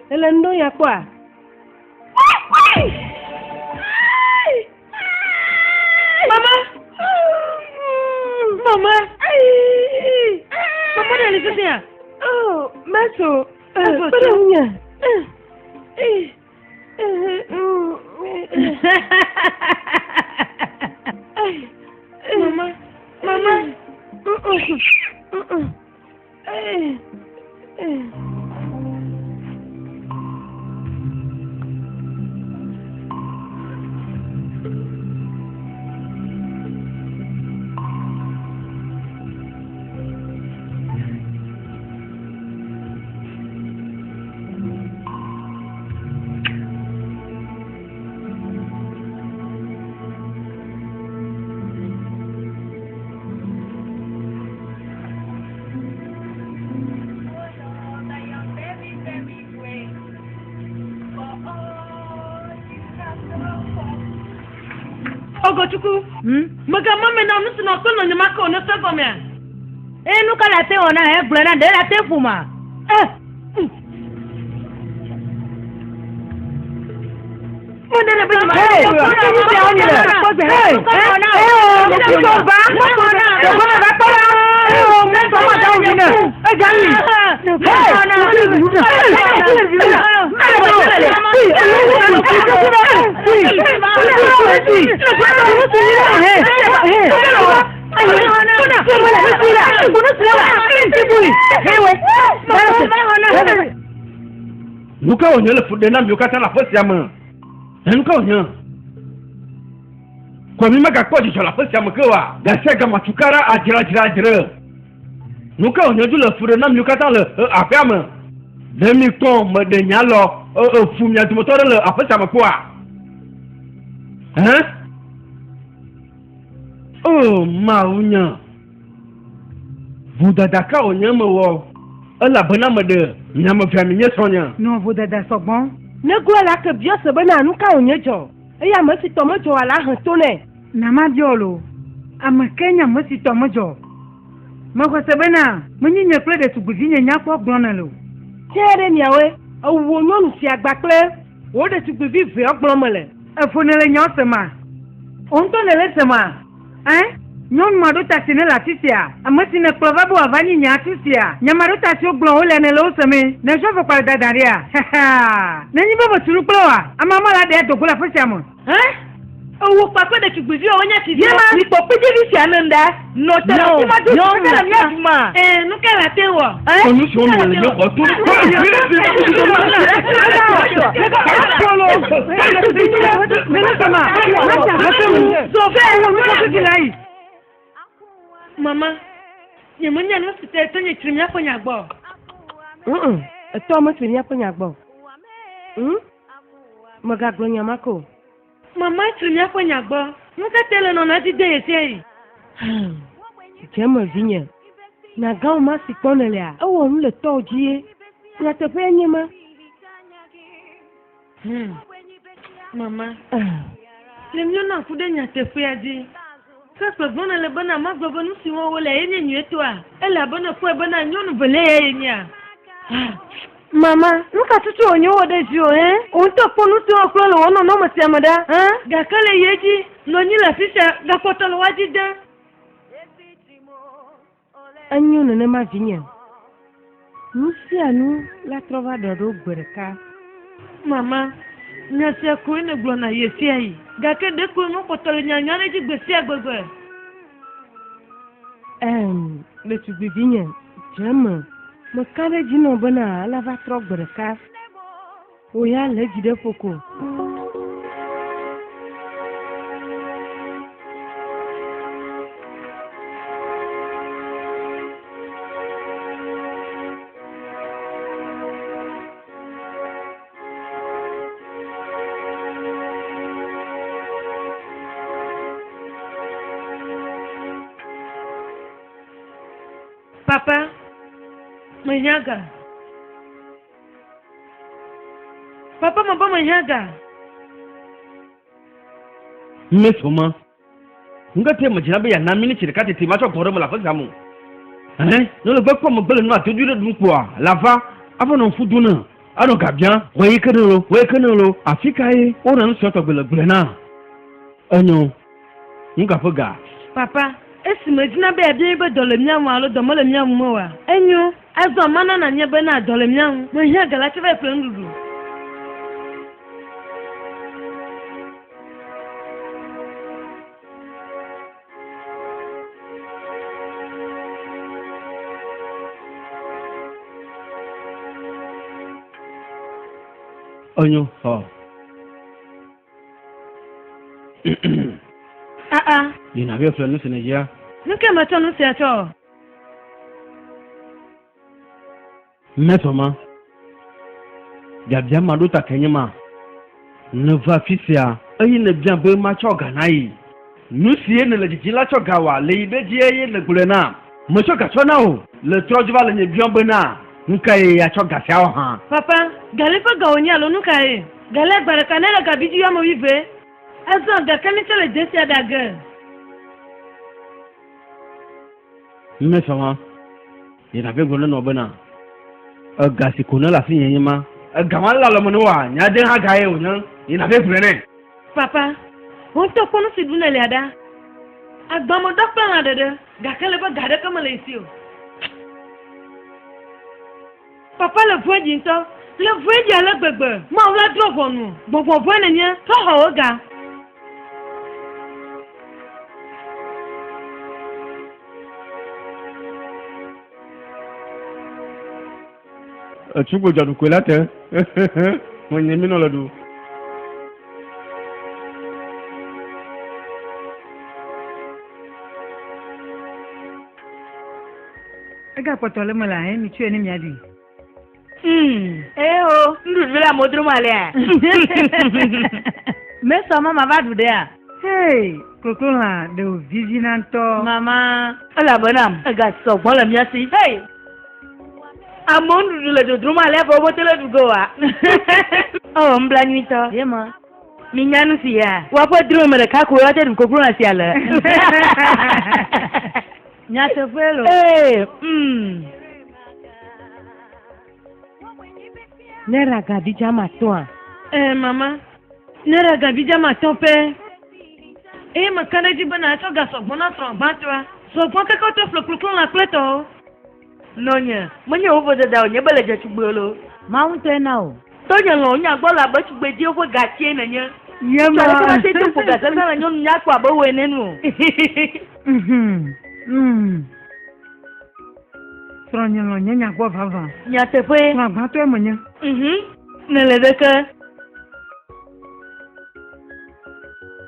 Ele nu ɖo ya kpɔa? Mama! Mama! Mama ɖe le sese ya? Oh, maso. Kpe ɖe ŋunye. Mama! Mama! Ogochukwu, mègama eme na nu si nɔ to nɔnye make o ne se gɔmea? Eye nu ka le ate wɔ na egblɔe na ɖe le ate ƒoma? Eh! Nu ka wònye le fu ɖem na miwo katã le aƒe sia me? Nu ka wònye? Kɔ mi megakpɔ dzidzɔ le aƒe sia me ke oa? Gasiagame atukaɖa adzradzradzre. Nu ka wònye du le fu ɖem na miwo katã le aƒea me? Ɖe mi kpɔ meɖe nye alɔ efu mia dometɔ aɖe le aƒe sia me kpɔa? Hẽ? O Mawu nye! Vodada ka wònye mewɔ? Elabena meɖe nye ame evea mi nye srɔ̃nye. Nɔ vodada sɔgbɔ. Ne gloa la ke biɔ se bena nu ka wònye dzɔ, eye ame si tɔ medzɔ oa la he to nɛ. Na mabiɔ loo, ame kae nye ame si tɔ medzɔ o? Mexɔe se bena menye nye kple ɖetugbivinye nyakpɔ gblɔm nèle o. Tsɛe ɖe miawoe, ewu wò nyɔnu sia gba kple wò ɖetugbivi veawo gblɔm mele. Efo nèle nyawo sema? Wò ŋutɔ nèle esema? Ẽ, nyɔnu maɖotasi nèle afi sia, ame si nèkplɔ va be wòava nyi nye atsu sia. Nya maɖotasiwo gblɔm wole nèle wo semee? Nèzɔ afɔkpa le dada ɖea? Xaxa! Nenye be metu nu kple wòa, ame ma la ɖe ado go le aƒe sia me. Ẽ, ewò kpakple ɖetugbiviwò wonye atsiviwo. Mikpɔ kpedzevi sia ne ŋɖa nɔ te le afi ma do dziƒo le mía du ma. Ẽ, nu kae wòate ŋu wɔ? Ẽ, nu siwo miewɔ le nye xɔ to. Mama, nyemenya nu si tae tɔnye tsri míaƒe nya gbɔ o. Etɔ metsri míaƒe nya gbɔ o. Mègagblɔ nya ma ke o. Mama tsri míaƒe nya gbɔ. Nu ka tae le nɔnɔa dzi de ɣesiaɣi? Dze eme vinye. Nya gã ma si kpɔm nèlea, ewɔ nu le tɔwò dzi ye. Nyateƒee nye ema. Hmm. Mama, le míona ŋku ɖe nyateƒea dzi. Ke gbɔgblɔ nèle bena magblɔ be nu si wɔm wole ye nye nyuietɔa? Elabena èkpɔe bena nyɔnu velia ye yenyea? Mama, nu ka tutu wònye wɔ ɖe dziwò, hẽ? Wò ŋutɔ kpɔ nu siwo wòkplɔ le wò nɔnɔme sia me ɖa, hẽ? Gake le yi edzi nɔ anyi le afi sia gakpɔtɔ le woa dzi dem. Enyo nenema vinye. Nu sia nu la trɔ va ɖɔ ɖo gbe ɖeka. Mama, nya sia koe nègblɔna ɣesiaɣi. Gake ɖekoe mekpɔtɔ le nyanya ɖe edzi gbe sia gbegbe. Ɛ̃, ɖetugbi vinye, dze eme. Meka ɖe edzi nɔ bena ela va trɔ gbe ɖeka. Wò ya lé dzi ɖe ƒo ko. Papa, mehiã ga. Papa, mebe mehiã ga. Mmesoma. Nu ka tae medzina be yeana miniti ɖeka teti matsɔ gbɔ ɖe eme le aƒe sia me o? Ɛ̃, ne le gbe kpɔ megbe le nu adodoe ɖe ɖum kpoa, lava ava nɔ ŋku dom ne anɔ ga biam, Wòe ke ne lo, wòe ke ne lo. Afi kae wona nu sia tɔgbi le gblɔe na? Enyo, nu ka ƒe ga? Papa, esi medzina be yeabia mí be dɔ le mía ŋu alo dɔ mele mía ŋu me oa? Enyo, azɔ mana nànya bena dɔ le mía ŋu. Mehiã ga la tsɔ va yi ƒle nuɖuɖu. Enyo xɔ. Aa. Yina be ƒle nu si nèdzia. Nu ke metsɔ nu sia tsɔ? Mɛsɔ ma. Biabia ma ɖo ta ke nye ma. Nèva afi sia eye nèbia be matsɔ ga na ye. Nu si ye nèle didim la tsɔ ga wa le yi ɖe dzi eye nègblɔe nam. Metsɔ ga tsɔ na wò. Le trɔ dzi va le nye biɔm bena, nu kae yeatsɔ ga sia wɔ hã? Papa, gali ƒe ga wònye alo nu kae? Gali agba ɖeka ne le gabi dzi ame wuieve. Azɔ gake mítsɔ le dze sia ɖa ge. Mɛsɔ ma. Yina be gblɔ ne nɔ bena, Ega si ko ne le asinye nye ma. Ega ma le alɔme ne woa, nya de hã ga ye wònye. Yina be gblɔe nɛ. Papa, wò ŋutɔ kpɔ nu si ɖu nèlia ɖa. Agba me ɖɔ kple lã ɖeɖe, gake ele be ga aɖeke mele ye si o. Papa le vɔe dzi ŋutɔ. Le vɔe dzi ale gbegbe. Mawu la drɔ̃ ʋɔnu. Gbɔgbɔ vɔ̃e nènye. Trɔ xɔ wò ga. Etsu gbodza ɖukue la te. Menye mi nɔ le ɖu. Egakpɔtɔ le eme le ahe mitsɔe ne miaɖui. Hmm. Eo, nuɖuɖu le amewo drom alea. Mesɔ mama va ɖu ɖea? Hey, kloklolã ɖe wòvivina ŋutɔ. Mama, elabena ega sɔgbɔ le mía si. Hey, amewo nuɖuɖu le dodrom alea vɔ wote le ɖu ge oa? Oh, nublanuitɔ. Ye ma. Minya nu si ya? Woaƒe drɔ̃e me ɖeka koe woate ɖu koklolã sia le. Nyateƒee loo. Ee, mm. Ne ragabidza matɔa? Ee, mama. Ne ragabidza matɔ pɛ. Eye meka ɖe edzi be nàtsɔ ga sɔgbɔ na srɔ̃ gbãtɔa. Sɔgbɔ keke wote ƒle kloklolã kple tɔwo. Nɔnye, menye wò vodada wònye be le dze tugbe loo. Mawu ŋutɔe na wò. Tɔnye lɔ̃ wò nya gbɔ le abe tugbedziwo ƒe gatsie nènye. Ye Ŋutsu ma. aɖeke mate ŋu ƒo ga sesẽ le nyɔnu nyakpɔ abe wò ene nu o. Mhm. Mm. Srɔ̃nye lɔ̃ nye nya gbɔ vavã. Nyateƒee. Srɔ̃ gbãtɔe menye. Mhm. Nèle ɖeke.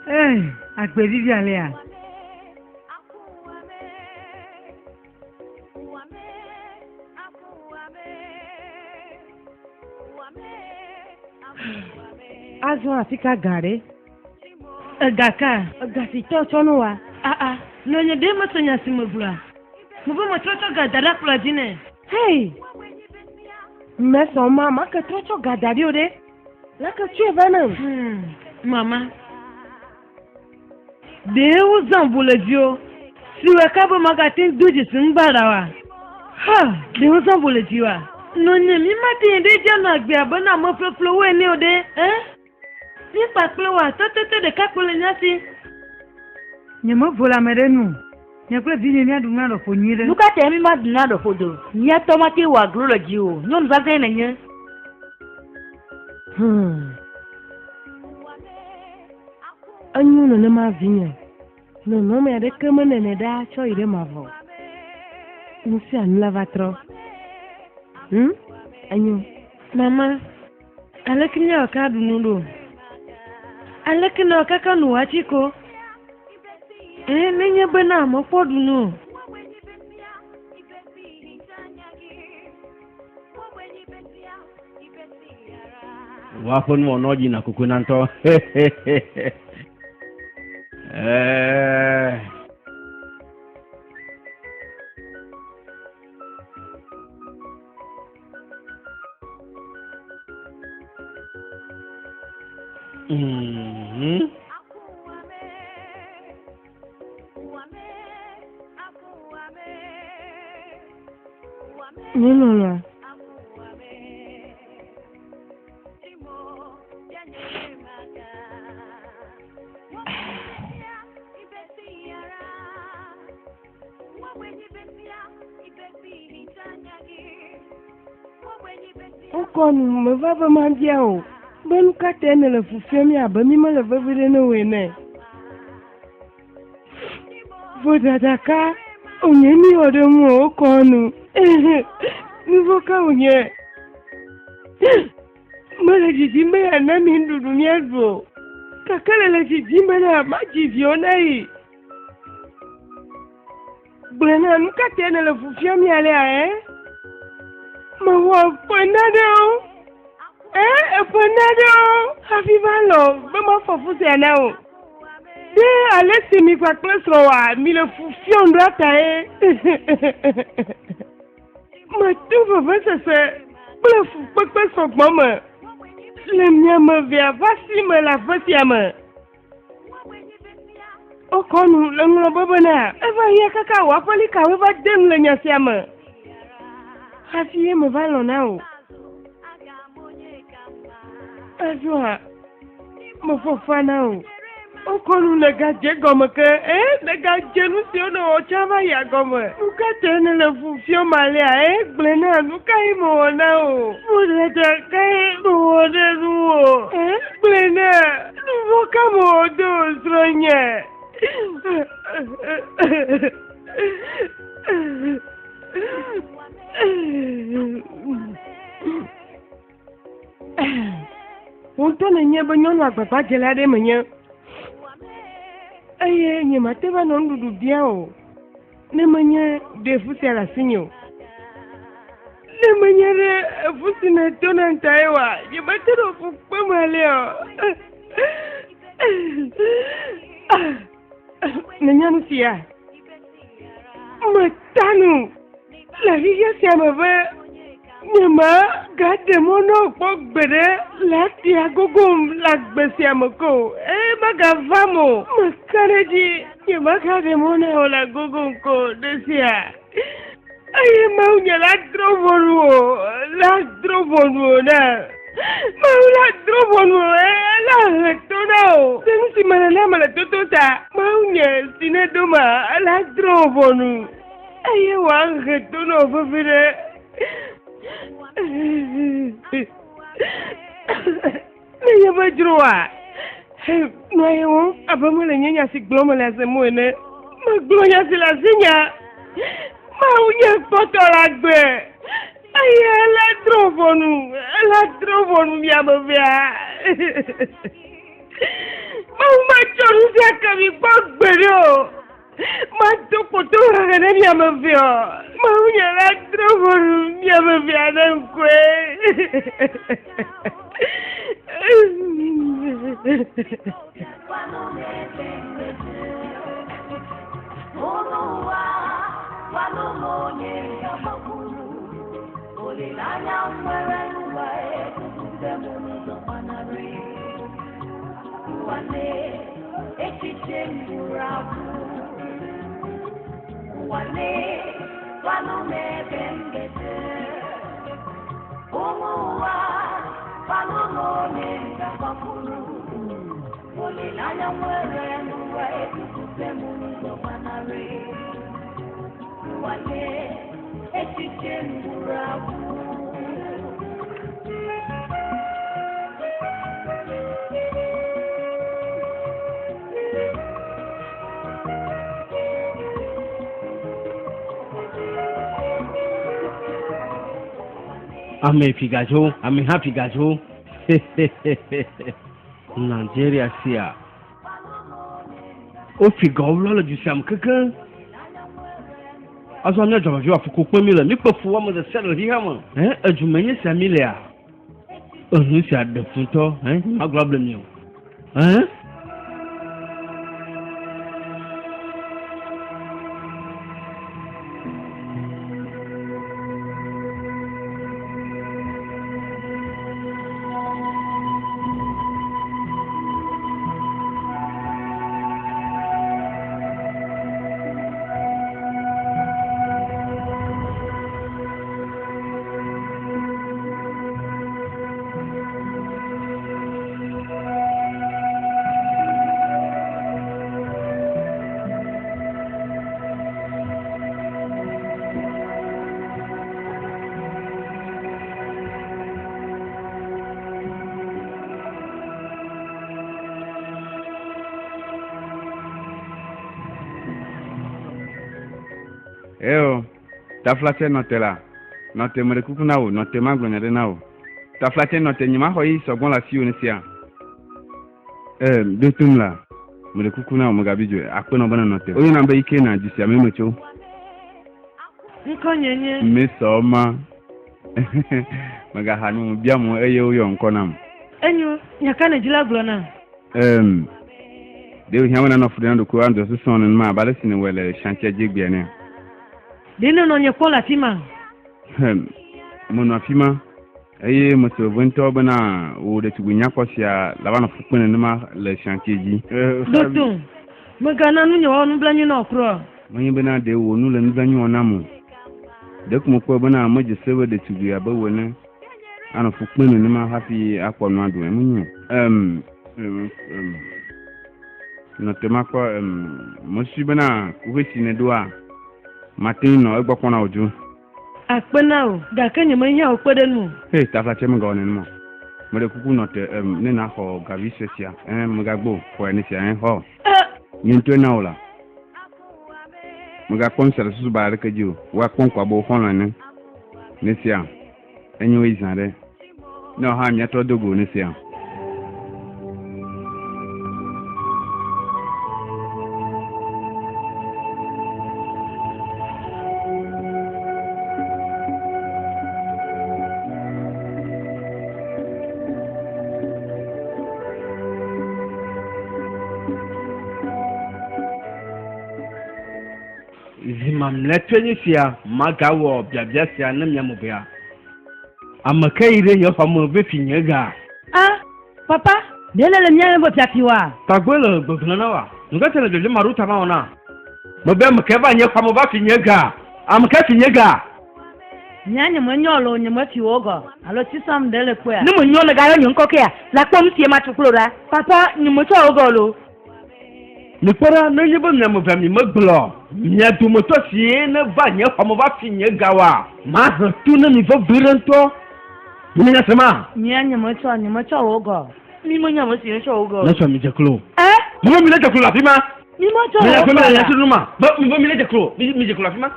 Ee, agbe vivi alea. Azɔ afi ka ga ɖe? Ega ka? Ega si tɔ tsɔ no wa. Aa, nɔnye ɖe mese nya si megblɔa? Mebe metrɔ tsɔ ga da ɖe akplɔa dzi nɛ. Hei! Mesɔ ma, make trɔ tsɔ ga da ɖi o ɖe. Lake tsɔe va nam. Hmm, mama. Ɖe wozã ʋu le dziwò si wɔe ka be màgate ŋu do dzesi nu baɖa oa? Ha! Ɖe wozã ʋu le dziwòa? Nɔnye, mímate ŋu ɖe edzi anɔ agbe abe na ame ƒleƒlewo ene o ɖe, ẽ? Mí kpakple wò atɔtɔtɔ ɖeka koe le mía si. Nyemevo le ame ɖe nu o. Nye kple vinye míaɖu nu aɖɔ ƒo nyuiɖe. Nu ka tae mímaɖu nu aɖɔ ƒo do? Mía tɔ mate ŋu aglo le dziwò o. Nyɔnu zazɛ̃e nènye. Hum. Enyo nenema vinye. Nɔnɔme aɖeke menɔnɛ ɖaa tsɔ yi ɖe mavɔ o. Nu sia nu la va trɔ. Hum? Enyo. Mama, aleke míawɔ ke aɖu nu ɖo? Aleke nèwɔ kaka nu wòatsi ko? Ẽ, nenye bena mekpɔ ɖu nu o. Woaƒe nuwɔnawo dzi na kokoe na ŋutɔ. Ɛɛ. Mhm. Nye lɔlɔ̃a. Wokɔ nu meva be mabia o be nu ka tae nèle fu fiam mí abe mí mele vevi ɖe ne wò ene. Vodada ka wònye míwɔ ɖe ŋuwò wokɔ nu? Nu vɔ̃ ka wònye? Mele didim be yeana mí nuɖuɖu míaɖu o, gake le didim bena madzi viwo na ye. Gblɔe na nu ka tae nèle fu fiam mí alea, ɛ? Mewɔ ƒe nanewo, ɛ, eƒe nanewo hafi va lɔ̃ be mafɔ fu sia na wò. Ɖe ale si mi kpakple srɔ̃wòa mile fu fiam ɖoa tae. Meto vevesese kple fukpekpe sɔgbɔ me le mia ame evea ƒe asi me le aƒe sia me. Wokɔ nu le ŋlɔ be bena eva hiã kaka wò aƒelikawoe va de nu le nya sia me hafi ye meva lɔ̃ na wò. Azɔa, mefɔ fa na wò. Wokɔ nu nègadze gɔme ke, ẽ, nègadze nu siwo nèwɔ tsã va yia gɔme. Nu ka tae nèle fu fiɔm alea, ẽ, gblɔe nam, nu kae mewɔ na wò? Vodada kae mewɔ ɖe ŋuwò, ẽ, gblɔe nam, nu vɔ̃ ka mewɔ do wò srɔ̃nye? Wò ŋutɔ nènyae be nyɔnu agbagbadzela aɖee menye eye nyemate va nɔ nuɖuɖu biam o ne menye ɖe fu sia le asinye o. Ne menye ɖe fu si nèto nam tae oa, nyemate nɔ fu kpem alea o. Nènya nu sia? Meta nu le xexe sia me be nyemagaɖe mɔ na wò kpɔ gbeɖe le atia gogom le agbe sia me ko o eye magavam o. Meka ɖe edzi nyemagaɖe mɔ na wò le agogom ko o ɖe sia. Eye Mawu nye la drɔ̃ ʋɔnu wò, la drɔ̃ ʋɔnu wò na. Mawu la drɔ̃ ʋɔnu wò, ela he to na wò. Ɖe nu si mele na mele toto ta. Mawu nye si ne ɖo ma, ela drɔ̃ ʋɔnu eye wòahe to na wò veviɖe. Ne nye be dzroa, nɔa ye wɔm abe mele nye nya si gblɔm mele ase mo ene. Megblɔ nya si le asinya. Mawu nye kpɔtɔ le agbe. Eye ele drɔ̃ ʋɔnu, ele drɔ̃ ʋɔnu mi ame evea. Mawu matsɔ nu sia ke mi kpɔ gbeɖe o. Mato kpoto hehe ne mi ame evea. Mawu nye la drɔ̃ ʋɔnu mi ame evea ne ŋkɔe. Olileanya m nwere n'ụwa ebute m n'ụzọ gbanarị ụwa lee echiche m gwụrụ agwụ ụwa lee gwanụ m ebe m ga-eje ụmụ ụwa gwanụ m onye m ga-agbakwuru olileanya m nwere n'ụwa ebute m n'ụzọ gbanarị ụwa lee echiche m gwụrụ agwụ. Ame fi gadzo, ame hã fi gadzo. Nigeria sia. Wofi gawo le du sia me kekeŋ. Azɔ mía dzɔdzɔdzɔ afɔku kpem mi le. Míkpe fu ame ɖe sia ɖe le xexea me. Ɛ, edu me nye sia mi lea? Enu sia ɖe fu ŋutɔ. Ɛ, magblɔ able mi o. Ɛ? Eo, taflatse nɔ te la. Nɔ te meɖe kuku na wò, nɔ te magblɔ nya ɖe na wò. Taflatse nɔ te, nyemaxɔ ɣeyiɣi sɔgbɔ le asiwò ne sia. Ee, ɖo tom la, meɖe kuku na wò, mègabi dzo akpe nɔ be nenɔ te. Woyɔnam be Ikena, du sia mee metso. Ŋkɔnye nye. Mesɔma. Mègaxa nu o, biam o eye woyɔ ŋkɔ nam. Enyo, nya ka nèdi la gblɔ nam. Em, ɖe wòhiã be nànɔ fu ɖem na ɖokuiwò anɔ susɔm nenema abe ale si nèwɔe le shantia dzi egbea enea? Ɖe nènɔ nye kpɔ le afi ma? Hem, menɔ afi ma eye mese veve ŋutɔ bena wò ɖetugbui nyakpɔ sia lava nɔ fu kpem nenema le shantie dzi. Ɖo tom, mègana nunye wòawɔ nublanui na wò kura o. Menye bena ɖe wò nu le nublanui wɔm nam o. Ɖeko mekpɔe bena medze se be ɖetugbui abe wò ene anɔ fu kpem nenema hafi akpɔ nua ɖu. Menyo. Em, em, em, nɔ te makpɔ, em, mesusui bena kuxi si nèɖoa, mate ŋu nɔ egbɔ kpɔm na wò dzro. Akpe na wò, gake nyemehiã wò kpeɖeŋu o. Hei, taflatse megawɔ nenema o. Meɖe kuku nɔ te, em, ne nàxɔ gavi sue sia. Ẽ, mègagbe o, xɔe ne sia, ẽ, xɔ. Nye ŋutɔe na wò la. Mègakpɔ nu sia le susu baɖa aɖeke dzi o. Woakpɔ ŋku abe wò xɔlɔ̃ ene. Nesia, enyo ɣeyiɣi zã aɖe. Ne wò hã míatrɔ do go nesia. Zi mamlɛtɔe nye sia magawɔ biabia sia ne mia mebea. Ame ke yi ɖe nye xɔ me be fi nye ga? A, papa, ɖe nèle mía me be fiafi woa? Tagbɔe le gbegblẽ na woa? Nu ka ta le biabia maɖo ta ma wɔ na? Mebe ame ke va nye xɔ me va fi nye ga? Ame ke fi nye ga? Mía nye menyɔ loo, nye mefi wò gɔ alo tsi sɔm ɖe le kpɔea? Ne menyɔ nègayɔ nye ŋkɔ kea, nàkpɔ nu si matso kplo ɖa. Papa, nye metsɔ wò gɔ loo. Mikpɔ ɖa, nenye be mi ame evea mimegblɔ mia dometɔ sie neva nye xɔ me va fi nye ga oa, mahe to na mi veviɖe ŋutɔ. Mienya nya sema? Mía nye metsɔ, nye metsɔ wò gɔ. Mi menya ame si netsɔ wò gɔ o. Netsɔ mi dze klo. Ɛ? Mi be mi ne dze klo le afi ma. Mi metsɔ wò Minya gɔ mi le la. nya si nu ma. Be mi be mi ne dze klo, mi mi dze klo le afi ma.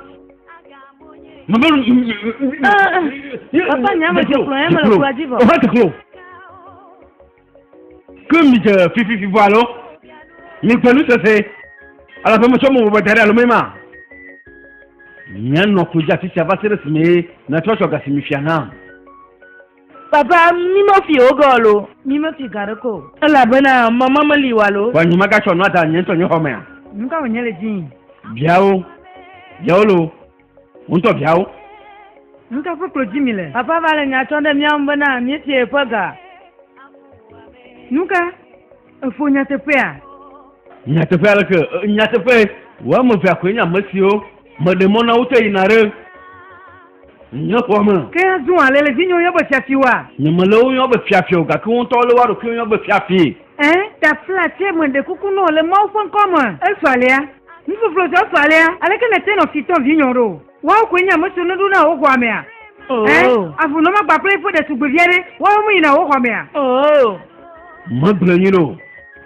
Mi be mi mi mi. Papa, nye ame dze klo, nye mele kloa dzi vɔ. Oha dze klo. Ke mi dze fififi vɔ alo? Mi gbe nu sese. Elabe metsɔ mo bɔbɔ da ɖe alo mema. Mianɔ klo dzi afi sia va se ɖe esime miatrɔ tsɔ ga si mifia nam. Papa, mi mefi wò ga o lo. Mi mefi ga ɖeke o. Elabena mama meli o alo? Vɔ nye magatsɔ nua da nye ŋutɔ nye xɔ mea? Nu ka wònye le dzii? Biawo, biawo lo, wò ŋutɔ biawo. Nu ka ƒe klo dzi mi le? Papa va le nya tsɔm ɖe mía ŋu bena míefi yeƒe ga. Nu ka? Èƒo nyateƒea? Nyateƒe aleke? Nyateƒe, wò ame evea koe nye ame siwo meɖe mɔ na wo te yina ɖe nye xɔa me. Ke azɔ ale le vinyewo yɔ be fiafiwoa? Nyemele wo yɔ be fiafi o, gake wo ŋutɔwo lé woa ɖokuiwo yɔ be fiafi. Ẽ, taflatse meɖe kuku na wò le Mawu ƒe ŋkɔ me. Esɔ alea? Nufoflo sɔ esɔ alea? Aleke nète nɔ fi tɔm vinyewo ɖo? Woawo koe nye ame siwo neɖo na wò xɔa mea? Ẽ, avunɔ ma kpakple eƒe ɖetugbivi aɖe, woawo meyina wò xɔ mea? Megblɔe nyuie ɖe o.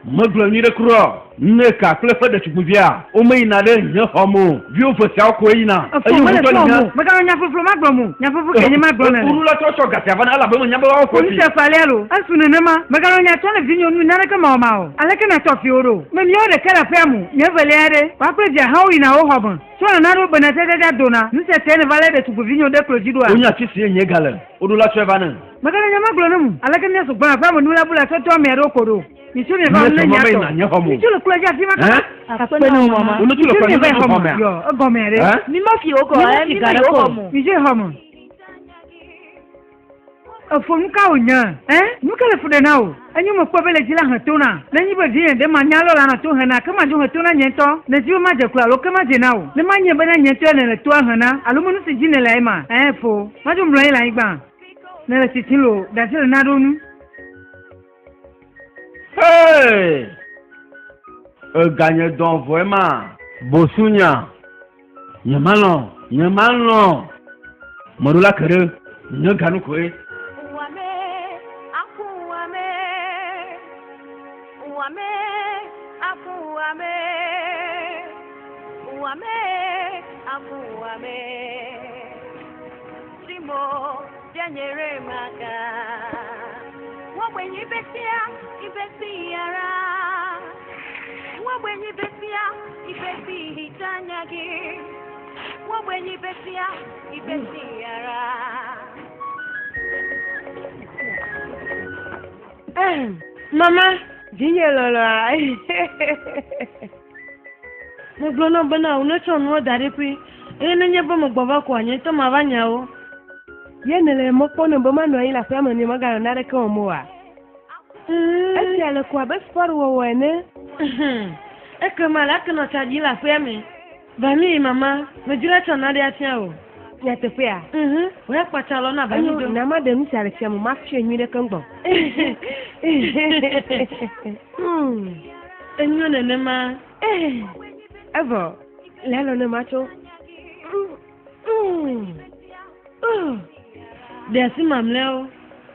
Megblɔe nyuie ɖe kura o. Nneka kple eƒe ɖetugbivia, womeyina ɖe nye xɔ me o. Viwò eve siawo koe yina. Efo Eye mele wò ŋutɔ tɔwò nènya. me o. Meganɔ nya ƒuƒlu ma gblɔm o. Nya ƒuƒlu ke nye ma gblɔm nèle. Ŋuɖu la trɔ tsɔ ga sia va na elabe menya be woawo Ƒo koe nu fi. sia ƒe alea loo. Esu nenema. Meganɔ nya tsɔm le vinyewo nu naneke mawɔmawɔ o. Aleke nàtsɔ fiwo ɖo? Me míawo ɖeka le aƒea me o. Nye evelia ɖe, woa kple via hã woyina wò xɔ me. Tso nana ɖo bena dzadzadza dona. Nu sia tae nèva lé ɖetugbivinyewo ɖe klo dzi ɖoa? Wonya afi si nye ga le. Woɖo la tsɔe va ne. Meganɔ nya ma gblɔm ne mu. Aleke míasu gbã aƒea me nu la bu le atsɔtɔ ame aɖewo ko ɖo? Mitso mieva Míesɔ ne mɔ mia be tɔ. yina nye xɔ me o. Mitso le kplɔa dzi afi ma kaba. Akpe na wò mama. Wonɔ tso le Mitso kplɔa dzi mieva va xɔ xɔ me. mea? Yɔ, egɔmea ɖe. Ɛ? Mi mefi wò gɔ Mi ɛ, mefi mi ga meyi ɖeke wò o. xɔ me o. Mitso yi xɔ me. Efo nu ka wònye? Ɛ? Nu ka le fu ɖe na wò? Enyo mekpɔ be le dzi la he to na. Nenye be vinye ɖe manya lɔ la nɔ to hena, ke madzo he to na nye ŋutɔ. Nèdi be madze klo alo ke madze na wò? Ne manye bena nye ŋutɔe nèle toa he na, alo me nu si dzi nèlea ema? Ɛ, fo. Madzo mlɔ anyi le anyigba. Nèle tsitsim loo, ɖe asi le naɖewo ŋu. Hey! Eganye dɔn vɔe ma. Bosunya. Nyemalɔ̃, nyemalɔ̃. Meɖo la ke ɖe nye ganu koe. Akụwame. Chimo, bịa nyere m aka. Nwogbenye ibesịa, ibesi ghara. Nwogbenye ibesịa, ibesi hichaa anya gị. Nwogbenye ibesịa, ibesi ghara. Mama, Vinye lɔlɔa. Megblɔ na wo bena wonetsɔ nua da ɖi ƒui eye nenye be megbɔ va koa, nye ŋutɔ mava nya wo. Ye nèle mɔ kpɔm nam be manɔ anyi le aƒea me ne meganɔ naneke wɔm oa? Esia le ko abe sport wɔwɔ ene. Ekema lake nɔ tsa ɖim le aƒea me. Va míyi mama, medzra tsɔ naɖe afia wò. Nyateƒea? Mhm, wò ya kpatsa lɔ na va mí Enyo, do. na maɖe nu sia le fia me, mafiae nyuie ɖe keŋ gbɔ. Enyo nenema. Evɔ, le alɔ ne matso. Ɖe asi mamlɛawo,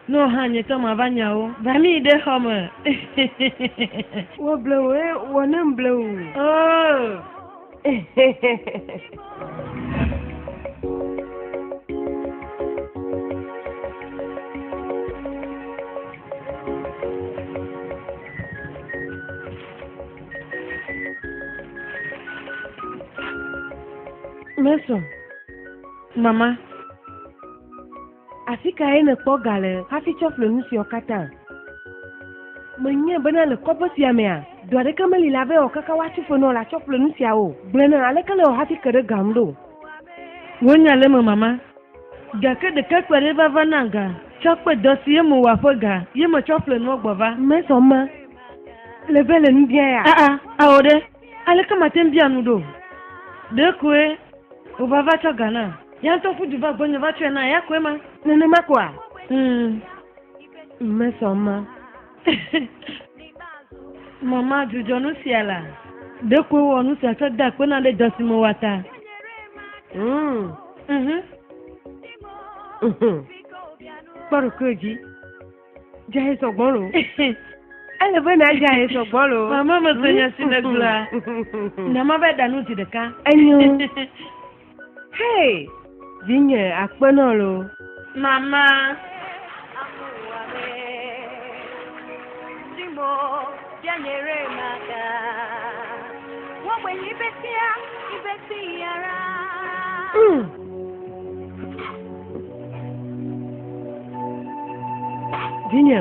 ne wò hã nye tɔ mava nya wo. Va míyi ɖe xɔ me. Wɔ blewu eye wɔ nem blewu. Oh. Mason. Mama. Afi kae nèkpɔ ga le hafi tsɔ ƒle nu siawo katã? Menyae bena le kɔƒe sia mea, dɔ aɖeke meli le abe wɔ kaka woatso fe na wò le atsɔ ƒle nu siawo o. Gblɔe nam, aleke nèwɔ hafi ke ɖe ga ŋu ɖo? Wò nya le eme, Mama. Gake ɖekakpui aɖe va va na ga tsɔ kpe dɔ si ye mewɔa ƒe ga ye metsɔ ƒle nua gbɔ va. Mesɔ ma le be le nu bia ya? Aa, ao ɖe, aleke mate ŋu bia nu ɖo? Ɖe koe wòva va tsɔ ga na. Ya ŋutɔ ƒu du va gbɔnye va tsɔe na, ya koe ma. Nenema koa? Mm. Mesɔ ma. Mama dzudzɔ nu sia la. Ɖe koe wɔ nu sia tsɔ de akpe na ɖe dɔ si mewɔa ta. Mm. Mhm. Mhm. Kpɔ ɖokuiwò dzi. Dzahe sɔgbɔ lo. Ele be na dzahe sɔgbɔ lo. Mama mese nya si nègblɔa. Na mava ɖa nu zi ɖeka. Enyo. Hey, vinye akpe nɔ lo. Mama. Chimo, bịa nyere m aka. Nwogbenye ibesịa, ibesi ghara. Vinye,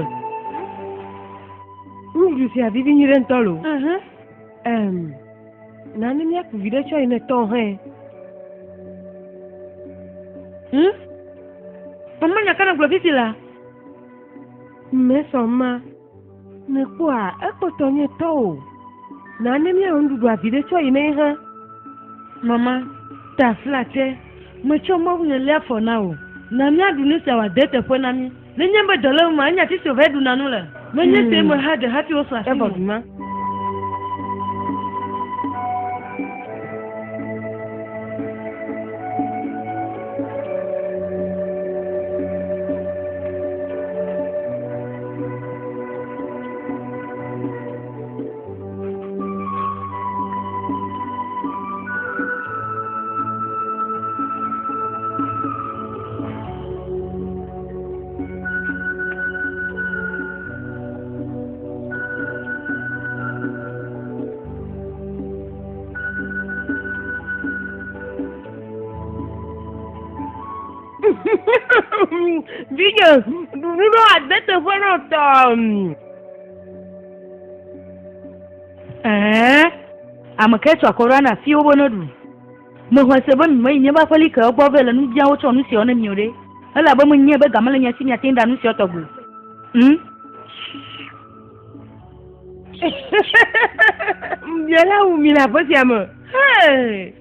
nuɖuɖu sia vivi nyuie ɖe ŋutɔ lo. Mhm. Em, na ne míaku viɖe tsɔ yi ne tɔ hẽ. Hmm? Mama nya ka nègblɔ fifi la? Mesɔ ma. Nèkpɔa, ekpɔtɔ nye tɔwò. Na ne míawɔ nuɖuɖua viɖe tsɔ yi ne hã. Mama, taflatse, metsɔ Mawu nye lé afɔ na wò. Na míaɖu nu sia wòade eteƒe na mí. Nenye be dɔ le ŋu ma, enye afi si wòvae ɖuna nu le. Menye tee mexa ɖe hafi wosɔ asi Evɔ o. ɖu ma. Vinye, ɖu nu ɖo ade teƒe na tɔ. Ɛɛ, ame kae tso akɔ ɖo ana fiwo be neɖu? Mexɔe se be mi meyi míaƒe aƒelikawo gbɔ vɛ le nu biam wotsɔ nu siawo ne mi o ɖe, elabe menyae be ga mele mia si miate ŋu ɖa nu siawo tɔgbi o. Ŋ. Biala wu mi le aƒe sia me. Hey!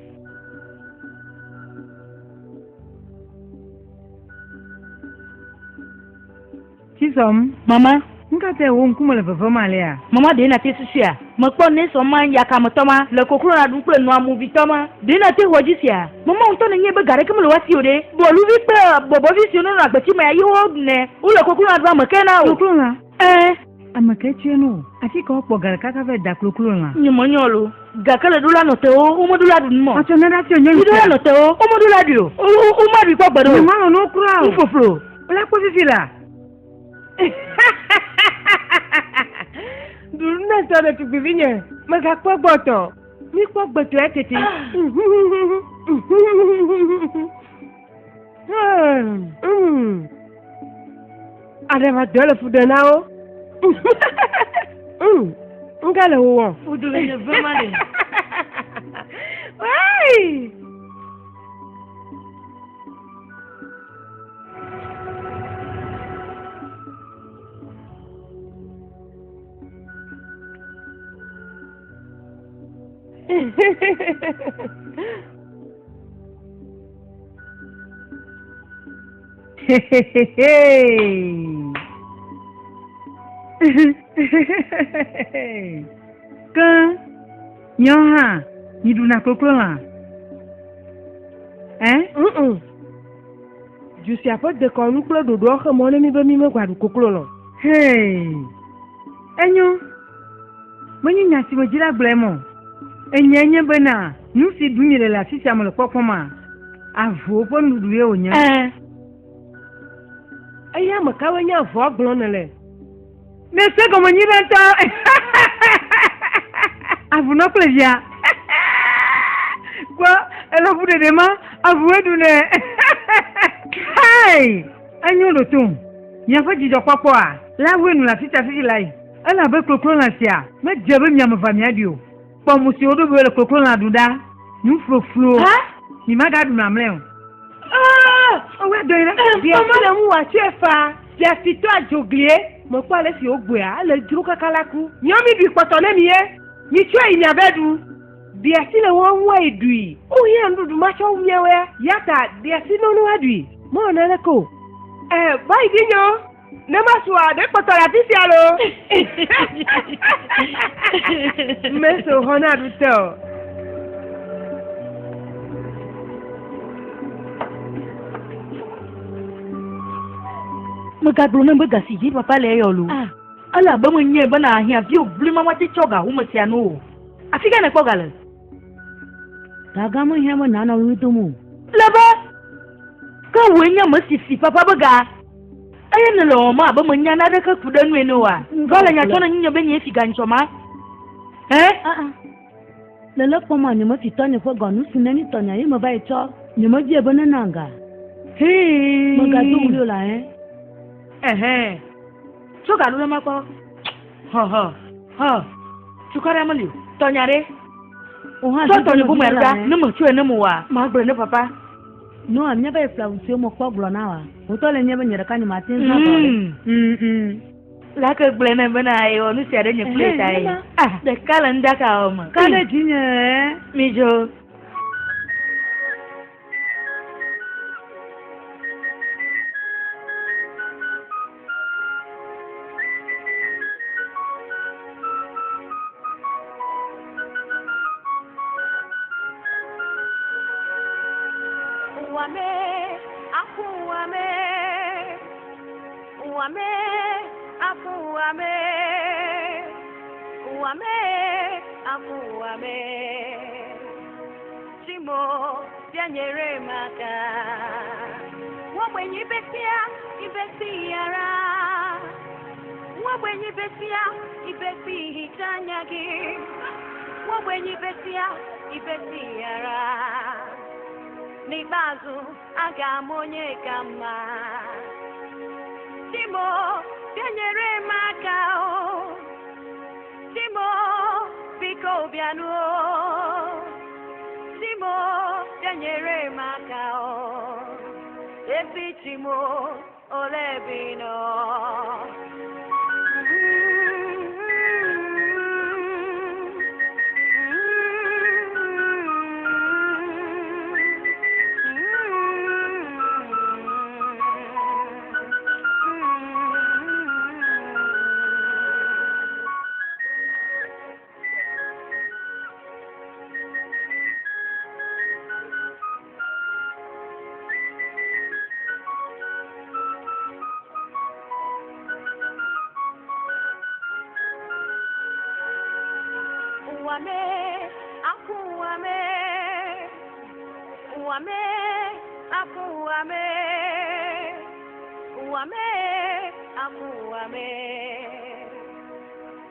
Chisom. Mama. Nu ka tae wò ŋkume le vevem alea? Mama, ɖe nàte susuia? Mekpɔ Nelson ma, yakametɔ ma, le koklona ɖum kple nɔa movitɔ ma. Ɖe nàte xɔ edzi sia? Mama, wò ŋutɔ nènyae be ga aɖeke mele wo si o ɖe. Bɔluvi kple bɔbɔvi siwo nɔna agbetsi mea ye woɖunɛ. Wole koklona ɖum, ame kae na wò? Koklona? Ẽ. Ame kae tsɔe na wò? Afi ka wokpɔ ga le kaka va yi da kloklo lã? Nye menye o lo. Gake le ɖo la nɔ te wo, womeɖo la ɖu nu mɔ. Matsɔ nane afiɔ nyɔnu sia. Ɖo la nɔ te wo, womeɖo la ɖui o. Womaɖui kpɔ gbeɖe o. Nyemalɔ̃ na wo kura o. Nu ƒoƒlo. Wole akpɔ fifi la. Ɖu nu na tɔ ɖetugbivinye. Megakpɔ gbɔ tɔ. Míkpɔ gbetɔe tete. Aɖeva dɔ le fu ɖe na wo. Ŋga le wo wɔm. Fudu le nye ve ma ɖe. Wai! Ke miawo hã miɖuna koklolã? Ɛ? Mm-mm. Du sia ƒe dekɔnu kple ɖoɖoa xe mɔ na mí be mímegaɖu koklolã o. Hee! Enyo. Menye nya si medzi la gblɔe o. Enyae nye bena nu si ɖum miele le afi sia mele kpɔkpɔma, avuwo ƒe nuɖuɖu ye wònye. Ẽ! Eye ame kawoe nye avua gblɔm nèle? Nèse gɔme nyuiɖe ŋutɔ! Avunɔ kple via. Kpɔ, ele ʋu ɖeɖe ma, avuwoe ɖunɛ. Hei! Enyo ɖo tom. Miaƒe dzidzɔkpɔkpɔa, la wue nu le afi sia fifi lae. Elabe kloklolã sia medze be mi ame evea miaɖui o. Kpɔ mo si woɖo be wole kloklolã ɖum ɖa. Nu floflo. Mi magaɖu nu amlɛ o. Ewɔe dɔ yi ɖe. Mama le ŋu wòatsɔe faa. Fiafitɔ adzoglie. Mekpɔ ale si wògbɔea, ele dzro kaka la ku. Miawo miɖui kpɔtɔ ne mi ye. Mitsɔe yi miave ɖu. Ɖe asi le woa ŋu ayi ɖui. Wohiã nuɖuɖu matsɔ wu miawoea? Ya ta ɖe asi ne wo ne woaɖui. Mewɔ naneke o. Ɛ, va yi ɖi nyɔ. Ne masua, ɖe kpɔtɔ le afi sia loo. Meso xɔ na ɖu tɔ. Megagblɔ nam be ga si dzi papa le eyɔ loo. Ah. Elabe menyae bena ahiãviwo bli ma mate tsɔ ga home sia no o. Afi ka nèkpɔ ga le? Gagã mehiã be nànɔ ɣli dom o. Le be, ke wòe nye ame si fi papa be ga. Eye nèle wɔwɔm abe menya naneke ku ɖe enu ene oa? Va le nya tsɔm ɖe ŋunye be nyee fi ga nyitsɔ ma? Ẽ? Aa. Le lé kpɔm nyemefi tɔnye ƒe ga o. Nu si nenyi tɔnyea ye meva yi tsɔ. Nyemebiae be nenam ga. Hii. Mègado ɣli o la, ẽ? Ɛhɛ̃. Tso ga ɖo ɖe makpɔ. Hɔ hɔ hɔ. Tukaɖa meli o. Tɔnya ɖe. Wò hã Tsɔ tɔnye gome ɖo ɖa. Ne metsɔe ne mewɔa, magblɔe ne papa. Noa, míava yi ƒle awu siwo mekpɔ gblɔ na wòa? Wò tɔ le nye be nye ɖeka nyemate ŋu zã vɔ ɖe. Lake gblɔe nɛ bena yewɔ nu sia ɖe nye kple ta ye. Ɖeka le ŋdaka wɔ me. Ka ɖe dzinye. Midzo. Chimo, bịa nyere m aka. Nwa ogbenye ibesia, ibesi ghara. Nwa ogbenye ibesia, ibesi hicha anya gị. Nwa ogbenye ibesia, ibesi ghara. N'ikpeazụ, a ga-ama onye ka mma. Chimo, bịa nyere m aka o. Chimo, biko bịanụ o. Chimo, bịa nyere m aka o. Ezi Chimo, olee ebe ị nọ? Ụwa mee, akwa ụwa mee. Ụwa mee, akwa ụwa mee. Ụwa mee, akwa ụwa mee.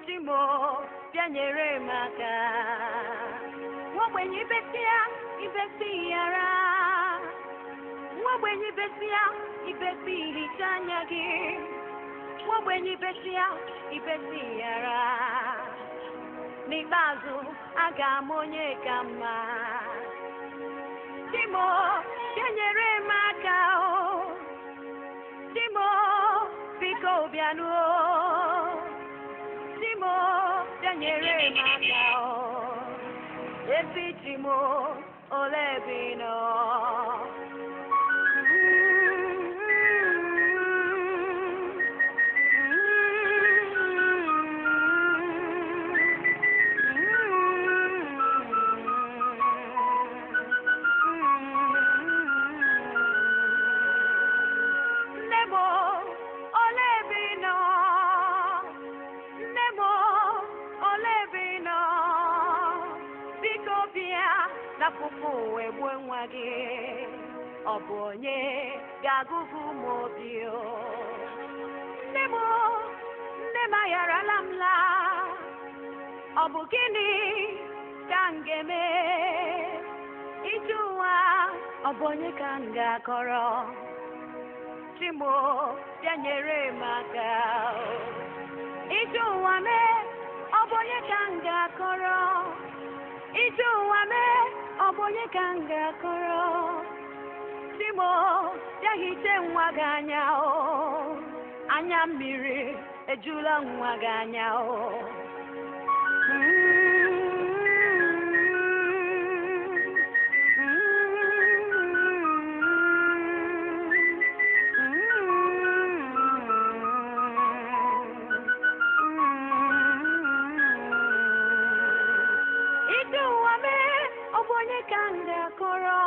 Chimo, bịa nyere m aka. Nwa ogbenye ibesịa, ibesi ghara. Nwa ogbenye ibesịa, ibesi hicha anya gị. Nwa ogbenye ibesịa, ibesi ghara. N'ikpeazụ, aga m onye ka mma. Chimo, bịa nyere m aka o. Chimo, biko bịanụ o. Chimo, bịa nyere m aka o. Ezi Chimo, olee ebe ị nọ? Nne m, olee ebe ị nọ? Nne m, olee ebe ị nọ? Biko bịa n'afụfụ wee gbuo nwa gị. Ọ bụ onye ga-agụgụ m obi o? Nne m, nne m agharala m laa. Ọ bụ gịnị ka m ga-eme? Ije ụwa, ọ bụ onye ka m ga-akọrọ? Chimo, bịa nyere m aka. Ije ụwa mee, ọ bụ onye ka m ga-akọrọ? Ije ụwa mee, ọ bụ onye ka m ga-akọrọ? Chimo, bịa hiche nwa gị anya o. Anya mmiri ejula nwa gị anya o. Ije ụwa mee, ọ bụ onye ka m ga-akọrọ?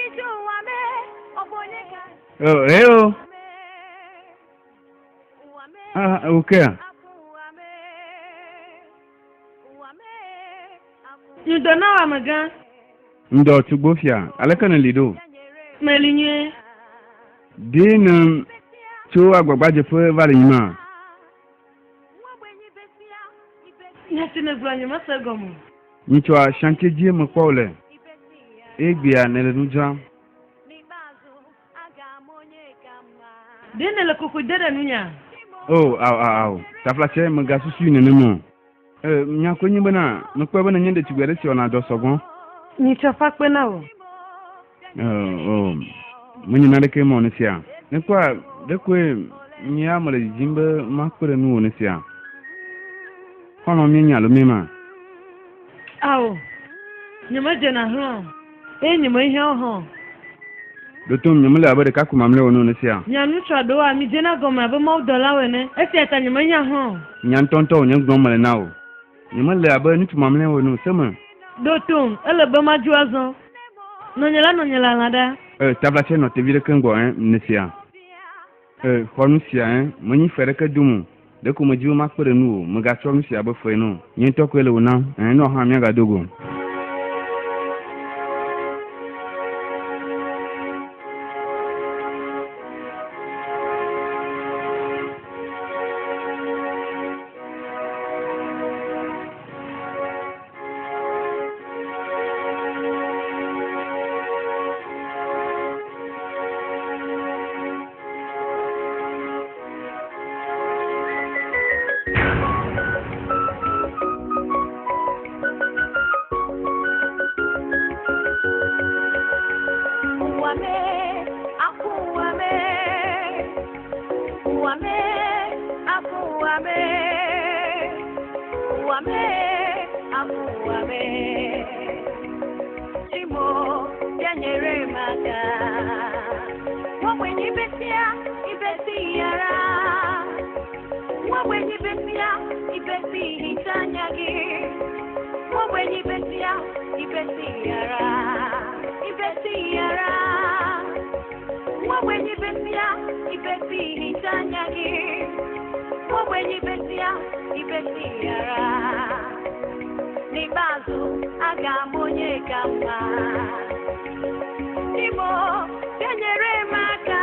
Ije ụwa mee, ọ bụ onye ka Oh, eh oh. mee? Ụwa mee, Ah, okay. akwa ụwa mee. Ụwa mee, akwa ụwa Ŋdɔ na wò amegã. Ŋdɔ tugbofia, aleke nèli ɖo? Meli nyuie. Ɖe ne tso agbagbadzeƒe va le yima? Nya si nègblɔ nyemese egɔme o. Nyitsɔa chantier dzie mekpɔ wò le. Egbea nèle nu dzram. Ɖe nèle kokoe de ɖe nunyea? Oh, ao, ao, ao. Taflatse megasusui nenem o. E, nya koe nye bena mekpɔe be nènye ɖetugbui aɖe si wɔna dɔ sɔgbɔ. Nyitsɔ ƒe akpe na wò. E, oh, menye naneke mɔ nesia. Nekpɔa, ɖekoe nyea mele didim be makpe ɖe nuwò nesia. Xɔlɔ̃ míenye alo míema? Ao, nyemedzena hlɔ̃ o, eye nyemehiã wo hã o. Ɖo tom, nyemele abe ɖekakpui mamlɛwo ene o nesia. Mia ŋutsu aɖewoa, midzena gɔme abe mawudɔlawo ene, esia ta nyemehiã hã o. Nya ŋutɔŋutɔ wònye gblɔm mele na wò. Nyemele abe ŋutsu mamlɛwo ene o, seme. Ɖo tom, ele be madzo azɔ. Nɔnye la nɔnye lalã ɖa. E, taflatse nɔ tevi ɖeke ŋgɔ, ɛ, nesia. E, xɔ nu sia, ɛ, menyi fe ɖeke dom o. Ɖeko medi be makpe ɖe nuwò o. Mègatsɔ nu sia abe fe ene o. Nye ŋutɔ koe le wò nam. Ɛ, ne wò hã míagado go. Ụwa mee, akwa ụwa mee. Ụwa mee, akwa ụwa mee. Ụwa mee, akwa ụwa mee. Chimo, bịa nyere m aka. Nwa ogbenye ibesịa, ibesi ghara. Nwa ogbenye ibesịa, ibesi hicha anya gị. Nwa ogbenye ibesịa, ibesi ghara. Ibesi ghara. Nwa ogbenye ibesịa, ibesi hicha anya gị. Nwa ogbenye ibesịa, ibesi ghara. N'ikpeazụ, aga m onye ka mma. Imo, bịa nyere m aka.